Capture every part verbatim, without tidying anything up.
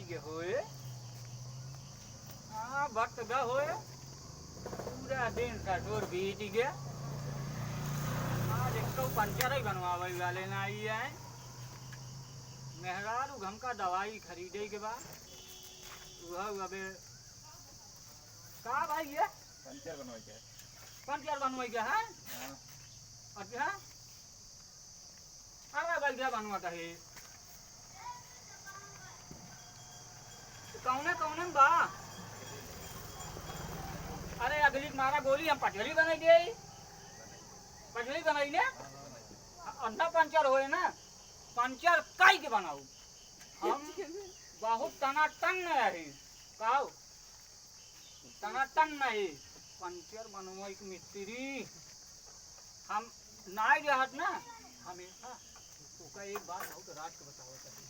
ये होए। हाँ, वक्त गा होए। पूरा दिन ससुर बीत गया। आज एक तो पंचर ही बनवावे वाले ना आई है। मेहरारू हमका दवाई खरीदे के बा। वह अबे का भाई ये? पंचर बनवाई के। पंचर बनवाई के है? हाँ। अच्छा। अरे भाई, क्या बनवा कहे? कौने, कौने में बा? अरे, अगली के मारा गोली, हम पटरी बनाई दे। पटरी बनाई ने? अंधा पंचर होए ना, पंचर काई के बनाऊ? हम बहुत टनाटन में रही। काऊ? टनाटन नहीं, पंचर बनवाई के मिस्त्री। हम नाई रहत ना, हमेशा ओका एक बात बहुत राज के बतावत हई।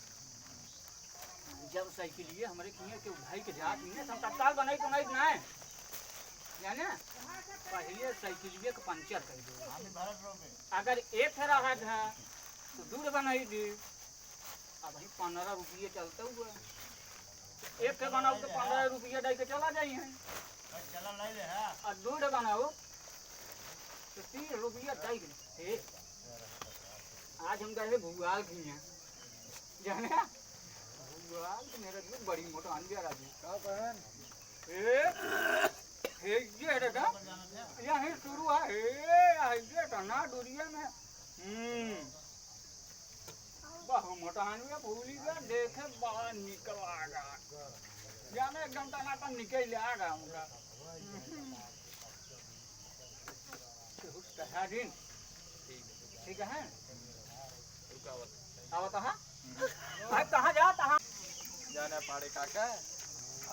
जब साइकिलिए हमरे किए के उठाई के जात ही ना, हम तत्काल बनाई तो नहीं ना, जाने? पहले साइकिलिए के पंचर कर दे। अगर एक ठे रहत है, तो दू ठे बनाई दी। अब ही पन्द्रह रुपये चलते हुए। एक ठे बनाऊ तो पन्द्रह रुपये दे के चला जाई हैं। चला नहीं ले, हाँ। और दू ठे बनाऊ तो तीस रुपये दे के। हे, आज हम गए भुआल खिया। जाने? भुआल के मेरे को बड़ी मोटा आन गया राजू। का बहन? ए, हे, ये है देखा? यहीं शुरू है। ए, ये तो ना डोरिया में। हम्म। बहु मोटा आन गया, भूली गया, देखे बड़ा निकल आगा। जाने एकदम टनाटन निकल आगा उनका। हम्म। ठीक है। ठीक है? रुका, आवत। आवत, हाँ? भाई, कहाँ जात, हाँ? जाना पाड़े काका,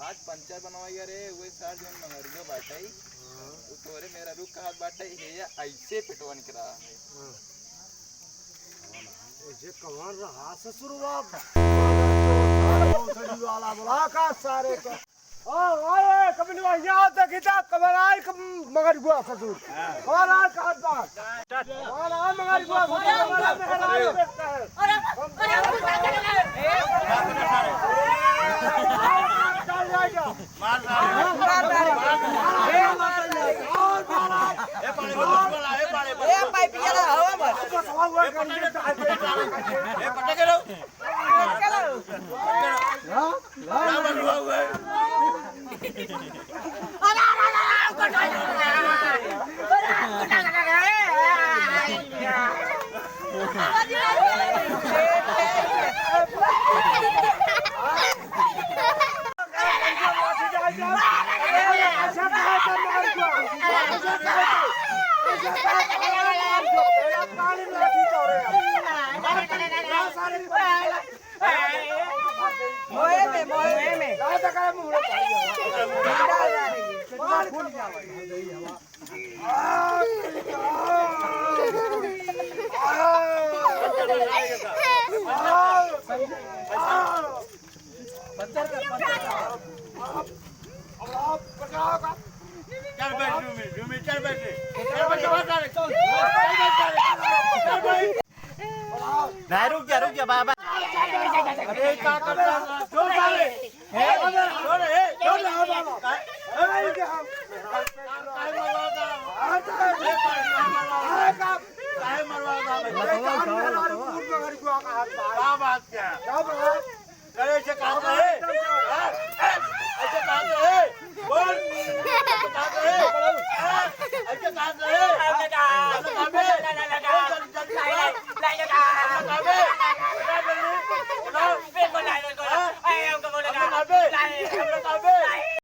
आज पंचर बनवाई रे, वही सार जौन मंगरुआ बाटई, हाँ। वो तोरे मेहरारू कहत बाटई, हे या ऐसे पेटवा निकरा है। हाँ। ऐसे कौन रहा ससुरवा? भोसड़ी वाला बोला का सारे का। हाँ, हाँ, ए, कमलवा, यहाँ देखी जा, कमराई क-, मगर गुआ ससुर। कमराई का हाथ बार। कमराई मगर गुआ ससुर, कमराई मेहरारू देखता है। चल जाएगा। मार डाले। मार डाले। ए, पानी बोतल वाला, ए, पानी बोतल वाला। ए, पाइप पिया ला, हवा में। बस, हवा, हवा, ए, पटक के लो। हाँ? मोए में, मोए में। चल बैठ, रूमी, रूमी, चल बैठ। चल बैठ, चल बैठ, चल बैठ, चल बैठ। नहीं, रुक जा, रुक जा, बाबा। अरे, का करता है? छोड़ साले। ए, छोड़, ए, छोड़। काहे मरवाता? काहे मरवाता? काहे मरवाता? का बात क्या? क्या बात? अरे, इसे काम है।